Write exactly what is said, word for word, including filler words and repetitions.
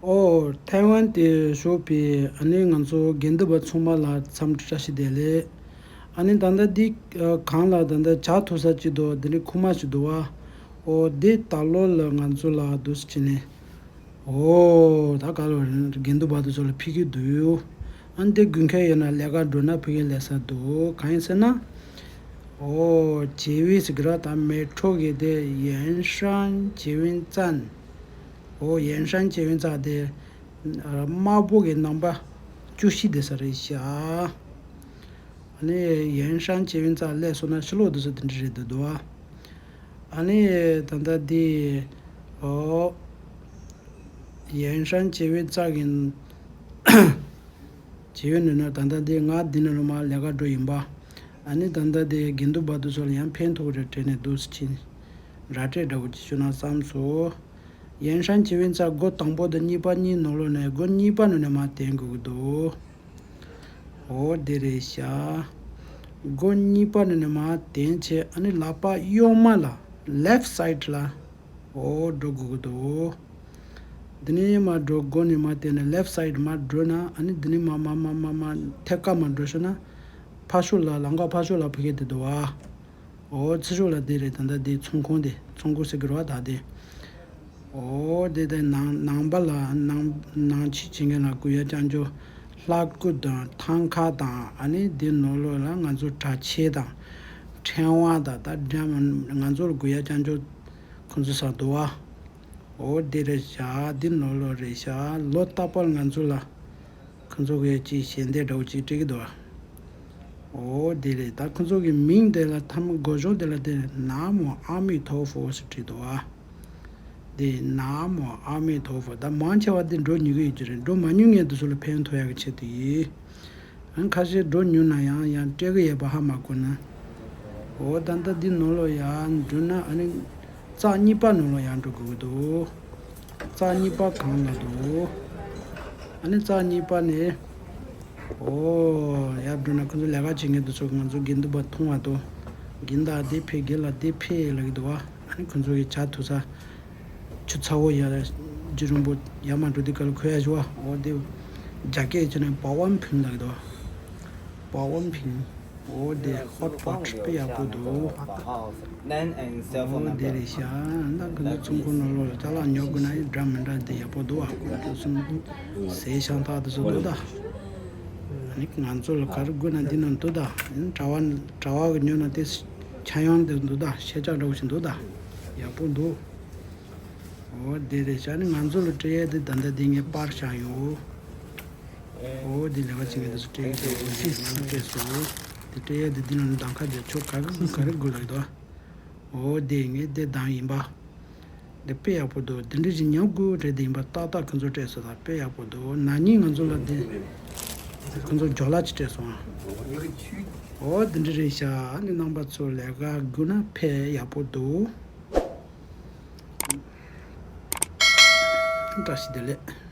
ཨོ། ཐའེ་ཝན་དུ་བཞུགས་པའི་ཨ་ནི་ང་ཚོ་དགེ་འདུན་པ་ཚང་མ་ལ་འཚམས་འདྲི་བཀྲ་ཤིས་བདེ་ལེགས། ཨ་ནི་ད་ལྟ་འདི་ཨ་གང་ལ་ད་ལྟ་བྱ་ཐུག་ས་ཅིག་འདུག་འདི་ནི་ཁུག་མ་ཞིག་འདུག་བ། ཨོ་འདི་ད་ལོ་ལ་ང་ཚོ་ལ་འདུག་སེ་བྱས་ནས། ཨོ་ད་ག་ལོ་དགེ་འདུན་པ་དེ་ཚོ་ལ་ཕུལ་གྱི་འདུག་ཨ་ནི་འདི་དགོས་མཁན་ཡོད་ན་ལས་ཀ་འགྲོ་ན་ཕུལ་གྱི་ལས་ས་འདུག་གང་ཡིན་ཟེར་ན། ཨོ་བྱེ་བའི་ཟེར་གྱི་ར་ད་མེ་ཊོ་གི་དེ་ཡན་ཧྲན་བྱེ་བའི་ཙན། ཨོ་ཡན་ཧྲན་བྱེ་བའི་ཙ་དེ་དམར་པོ་གི་རྣམ་པ་བཅུ་བཞི་དེ་ས་རེད་ཤག་ཨ་ནི་ཡན་ཧྲན་བྱེ་བའི་ཙ་སླེབས་སོང་ན་ཕྱི་ལོགས་དེ་ཚོ་དེ་འདྲ་རེད་འདུག་འདུག་ཨ་ནི་ད་ལྟ་འདི་ཨོ་ཡན་ཧྲན་བྱེ་བའི་ཙ་གི་བྱེ་བའི་ནི་ནི་ད་ལྟ་འདི་ང་འདི་ནི་ལོ་མ་ལས་ཀ་འགྲོ་ཡིན་པ། ཨ་ནི་ད་ལྟ་འདི་དགེ་འདུན་པ་དེ་ཚོ་ལ་ཡང་ཕན་ཐོགས་རེ་དྲན་ནས་འདུག་སེ་ཕྱིན། ར་སྤྲོད་འདྲ་བོ་ཅིག་ཞུ་ན་བསམ་སོང་། ཡན་ཧྲན་བྱེ་བའི་ཙ་སྒོ་དང་པོ་དང་གཉིས་པ་གཉིས་ནང་ལོགས་ནས་སྒོ་གཉིས་པ་ནང་ནས་མར་འཐེན་དགོས་ཀྱི་འདུག་ཨོ་དེ་རེད་ཤག་སྒོ་གཉིས་པ་ནང་ནས་མར་འཐེན་བྱས་ཨ་ནི་ལག་པ་གཡོན་མ་ལ་left side ལ་ཨོ་འགྲོ་དགོས་ཀྱི་འདུག་འདི་ནས་མར་འགྲོ་སྒོ་ནས་མར་འཐེན་ནས་left side མར་འགྲོ་ན་ཨ་ནི་འདི་ནས་མར་མར་མར་མར་མར་ཐད་ཀར་མར་འགྲོ་ཤོར་ན་ཕར་ཕྱོགས་ལ་ལམ་ཁ་ཕར་ཕྱོགས་ལ་ཕ་གི་དེ་འདུག་བ། ཨོ་ཚུར་ཕྱོགས་ལ་དེ་རེད། ད་ལྟ་དེ་ཚོང་ཁང་དེ་ཚོང་ཁང་ཟེར་གི་རེད་བ་ད་དེ། ཨོ་དེ་དེ་ནང་ནང་པ་ལ་ནང་ནང་ཆོས་བྱེད་མཁན་ལ་དགོས་ཡ་རྐྱང་ཅོ་ལྷ་སྐུ་དང་ཐང་ཁ་དང་ཨ་ནི་དེ་ནང་ལོགས་ལ་ང་ཚོ་གྲྭ་ཆས་དང་ཕྲེང་བ་དང་ད་འདྲ་མ་ང་ཚོར་དགོས་ཡ་རྐྱང་ཅོ་ཁོང་ཚོ་ས་འདུག་བ། ཨོ་དེ་རེད་ཤག་འདི་ནང་ལོགས་རེད་ཤག་ལོ་རྟག་པར་ང་ཚོ་ལ། ཁོང་ཚོ་གིས་ཅིག་ཞལ་འདེབས་འདྲ་བོ་ཅིག་སྤྲད་ཀྱི་འདུག་བ། ཨོ་དེ་རེད། ད་ཁོང་ཚོ་གི་མིང་དེ་ལ་ཐ་མ་སྒོ་གཞོགས་དེ་ལ་དེ་ན་མོ་ཨ་མི་ཐོ་ཧྥོ་ཟེར་བྲིས་འདུག་བ། དེ་ན་མོ་ཨ་མི་ཐོ་ཧྥོ་ད་མང་ཆེ་བ་དེ་འགྲོ་མྱོང་གི་ཡོད་ཀྱི་རེད། འགྲོ་མ་མྱོང་མཁན་དེ་ཚོ་ལ་ཕན་ཐོགས་ཡག་གི་ཆེད་དུ་ཡིན། ཨ་ཁ་ཤས་འགྲོ་མྱོང་ན་ཡང་ཡང་སྤྲད་གི་ཡོད་པ་ཧ་མ་གོ་ན། འོ་ད་ལྟ་འདི་ནང་ལོགས་ཡར་འགྲོ་ན་ཨ་ནི་རྩ་གཉིས་པ་ནང་ལོགས་ཡར་འགྲོ་དགོས་ཀྱི་འདུག་རྩ་གཉིས་པ་གང་ལ་འདུག་ཨ་ནི་རྩ་གཉིས་པ་ནས་འོ་ཡར་འགྲོ་ན་ཁོ་ཚོ་ལས་ཀ་བྱེད་མཁན་དེ་ཚོ་ང་ཚོ་དགེ་འདུན་པ་མཐོང་བ་དང་དགེ་འདུན་དེ་ཕེབས་དགེ་ལ་དེ་ཕེབས་ལབ་ཀྱི་འདུག་བ། ཨ་ནི་ཁོ་ཚོ་གི་ཇ་འཐུང་ས། ཆུ་ཚ་བོ་ཡར་རྒྱུ་རིང་པོ་ཡར་མར་འགྲོ་དུས་སྐབས་ལ་མཁོ་ཡ་ཞུ་བ། འོ་དེ་རྒྱ་སྐད་བྱས་ན་པ་ཝན་ཕིང་ལབ་ཀྱི་འདུག་པ་ཝན་ཕིང་། འོ་དེ་ཧོ་ཊི་པོ་ཊི་དཔེ་ཡག་པོ་འདུག་འོ་དེ་རེད་ཤག་ད་ཁོ་ཚོ་ཚོང་ཁང་ནང་ལོགས་ལ་ཅ་ལག་ཉོ་དགོས་ན་ཡང་འདྲ་མི་འདྲ་དེ་ཡག་པོ་འདུག་བ། ཁོ་ཚོ་ཚོང་ཟས་ཤང་ཐག་དེ་ཚོ་འདུག་ད། ཨ་ནི་ང་ཚོ་ལ་ག་རེ་དགོས་ན་འདི་ནང་འདུག་ད། གྲྭ་བ་གྲྭ་བ་གི་ཉོ་ན་དེ་ཆ་ཡང་དེ་འདུག་ད། ཤེས་བྱ་འདྲ་བོ་ཞིག་འདུག་ད། ཡག་པོ་འདུག་འོ་དེ་རེད་ཤག་ཨ་ནི་ང་ཚོ་ལ་སྤྲད་ཡས་དེ་ད་ལྟ་དེ་ངས་པར་བཞག་ཡོད། འོ་དེ་ལས་ཀ་བྱེད་མཁན་དེ་ཚོ་སྤྲད་ཡས་དེ་འོ་ཤི་ང་ཚོ་སྤྲད་སོང་། དེ་སྤྲད་ཡས་དེ་འདི་ནང་ནས་གདམ་ཁ་དེ་ཁྱོད་ག་རེ་ག་རེ་དགོས་ལབ་ཀྱི་འདུག་འོ་དེ་ངས་དེ་གདམ་ཡིན་པ། དེ་དཔེ་ཡག་པོ་འདུག་དེ་འདྲ་ཞིག་ཉོ་དགོས་རེད། དེ་ཡིན་པ་ཏག་ཏག་ཁོ་ཚོ་སྤྲད་སོང་ད། དཔེ་ཡག་པོ་འདུག་ན་ནིང་ང་ཚོ་ལ་དེ་ཁོ་ཚོ་ཇོ་ལ་ཅིག་སྤྲད་སོང་ཨ། འོ་དེ་འདྲ་རེད་ཤག་ཨ་ནི་རྣམ་པ་ཚོ་ལས་ཀ་དགོས་ན་དཔེ་ཡག་པོ་འདུག་བཀྲ་ཤིས་བདེ་ལེགས།